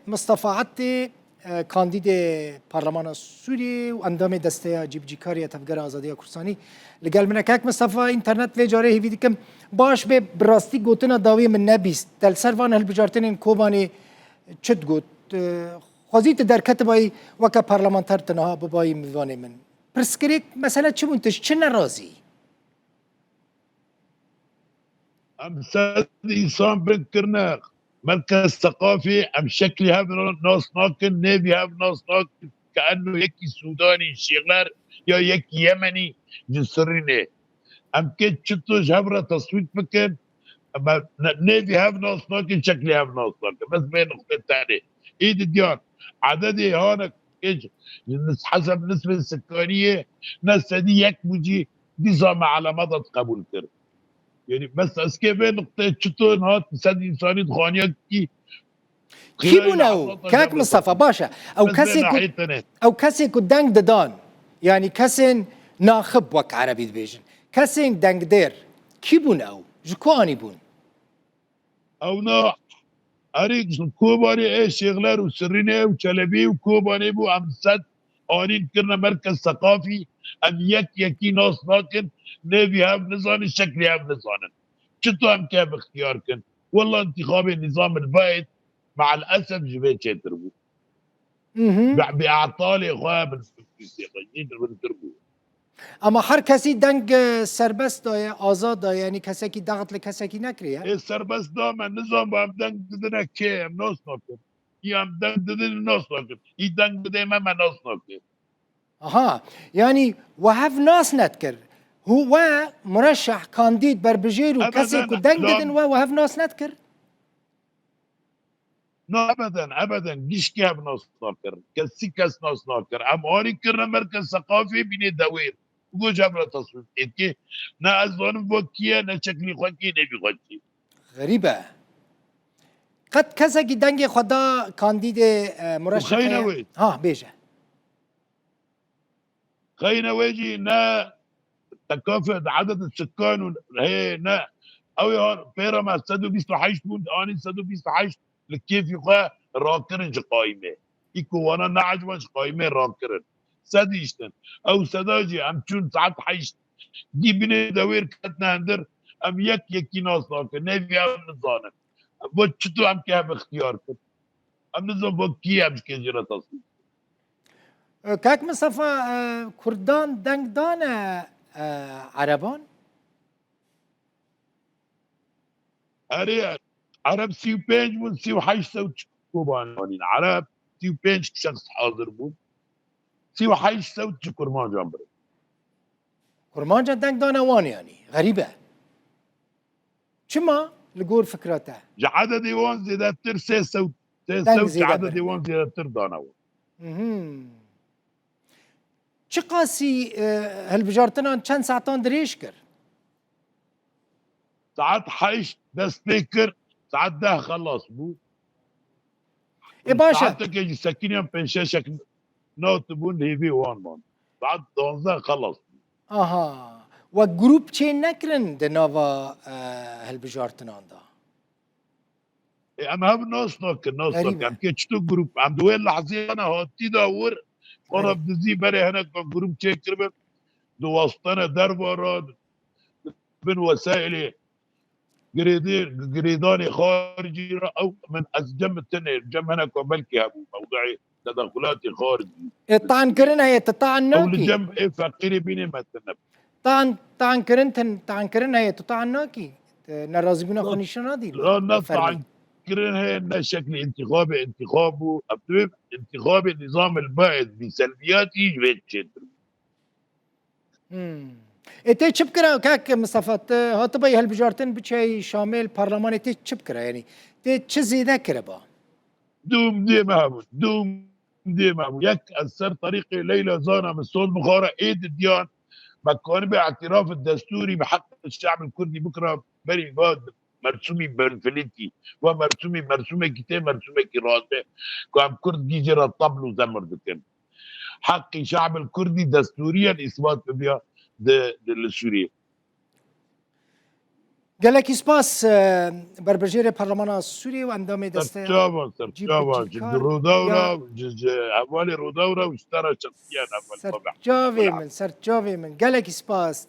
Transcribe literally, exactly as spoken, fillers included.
Mistefa Ettê, e, kandîdê Parlemana Sûriyê û endamê Desteya Cîbicîkarî ya Tevgera Azadiya Kurdistanî li gel min e. Kek Mistefa, înternet vê carê hêvî dikim baş bê, bi rastî gotina dawî min nebîst. Te li ser van hilbijartinên Kobanê çi digot? E, xwezî tu derketibayî weke parlamenter tu niha bibayî mêvanê min. Pirsgirêk, mesele çi bûn, tu ji çi nerazî? Em sed însan bin kirine Merkez Seqafî, em şeklî hev nas nakin, nêvî hev nas nakin, ke enno yekî Sûdanî Şêxler ya yekî Yemenî ji Sirînê. Em kê çito ji hev re teswît bikin, em ne-, nêvî hev nas nakin, şeklî hev nas nakin. Bes vê nuqtê tenê. Î di diyan, ededê hanek kê ji, ji nis-, heseb nisbê sikaniyê ne sedî yek bû cî, dîsa me elemeta qebûl kir. Yanî bes ez kê vê nuqteyê çito niha sed însanî dixaniya kî. Kî bûn ew? Kek Mistefa, baş e. Ew kesê ku, ew kesê ku deng didan, yanî kesên naxib wek erebî dibêjin. Kesên dengdêr, kî bûn ew? Ji ku anî bûn? Ew na, erê, Kobanê ê Şêxler û Sirînê û Çelebî û Kobanê bû, em sed anîn kirine Merkez Seqafî, em yek yekî nas nakin, nêvî hev nizanin, şeklî hev nizanin. Çito em kê hev ixtiyar kin? Wela întîxabê nîzam el baid, me'el esef ji vê çêtir bû. Mhm. Bi, bi etalê xwe, bi, bi, bi, jî bintir bû. Ama her kesî deng, e, serbest daye, azad daye, yanî kesekî daxit li kesekî nekiriye. Ê serbest da me, nizam ba em deng didine kê, em nas nakin. Î em deng didin, nas nakin. Î deng bidê me, me nas nakin. Aha, yanî we hev nas nedikir. Hû we mureşeh, kandîd, berbijêr û kesê ku deng didin we, we hev nas nedikir? Na, ebeden, ebeden, gişkî hev nas nakir. Kesî kes nas nakir. Em anî kirine Merkez Seqafê bînê dewêr. Got ji hev re teswît êtkê. Ne ez zanim vo kî ye, ne şeklî xwe kî, ne vî xwe kî. Xerîb e. Qet kesekî dengê xwe da kandîdê, e, mureşexê? Xeyne wê. Ha, bêje. Xeyne wê jî ne tekafet, eded sikan û hê ne. Ew ê har pêra me sed û bîst û heşt bûn, anî sed û bîst û heşt li kêfî xwe rakirin ji qayîmê. Î ku wana neeciban ji qayîmê rakirin. Sed hiştin. Ew seda jî em çûn saet heşt. Dî binê dewêr ketine hundir, em yek yekî nas nakin, nêvî ew nizanin. Bo çito em kê hev ixtiyar kir? Em nizan bo kî em ji kê jî re teslim. E, Kak Mistefa, e, Kurdan deng dane, e, Ereban? Erê, Ereb sî û pênc bûn, sî û heşt sewt ji Kobanê anîn. Ereb sî û pênc şexs hazir bûn. Sî û heşt sewt ji Kurmancan birin. Kurmancan deng dane wan yanî. Xerîb e. Çima li gor fikra te? Ji ededê wan zêdetir sê sewt, sê sewt ji ededê wan zêdetir dane wan. Mhm. Çiqasî, e, hilbijartinan çend saetan dirêj kir? Saet heşt dest pê kir, saet deh xelas bû. Ê, baş e. Saetekê jî sekiniyan pênc şeşek newt bûn, hêvî wan man. Saet duwazdeh xelas bû. Aha. We grûp çê nekirin di nava, e, hilbijartinan de? Ê, em hev nas nakin, nas nakin. Em kê çito grûp? Em di wê lehzê ne hatî da wir, xwe re bi dizî berê hineka grûp çêkiribin. Di wastene derva re, bin wesaîlê girêdê-, girêdanê xaricî re ew min ez cem min tenê, cem hineka belkî hebû, mewduê tedexulatê xaricî. Ê, tankirin heye, tu tan nakî? Ew li cem ê feqîrê bînê me tine. Tan, tankirin tin, tankirin heye, tu tan nakî? Tu nerazîbûna xwe nîşan nadî? La, ne tankirin heye, ne şeklî întîxabê, întîxab bû. Em dibê întîxabê nîzam el baid bî, selviyatî ji vê çêtir bû. Hmm. Ê, tê çi bikira, kak Mistefa? Tu hatibayî hilbijartin biçeyî Şamê li parlemanê, tê çi bikira? Yanî tê çi zêde kiriba? Dûm dê me hebû. Dûm dê me hebû. Yek ez ser terîqê Leyla Zana min sol bixwara ê di diyan me kanibê îtiraf destûrî bi heq şe'b kurdî bikira berî va mersûmî benfilîtî. Va mersûmî, mersûmekî tê, mersûmekî rast e. Ku em kurd gî jê re tebl û zemir dikin. Heqî şe'bil kurdî destûriyen îsbat bibiya di, di, li Sûriyê. Gelekî spas, e, berbijêrê Parlemana Sûriyê û endamê desteya Serçava, serçava, ji Rûdawra, ji, ji hevalê Rûdawra û ji te re şexsiyen heval. Serçavê min, serçavê min. Gelekî spas.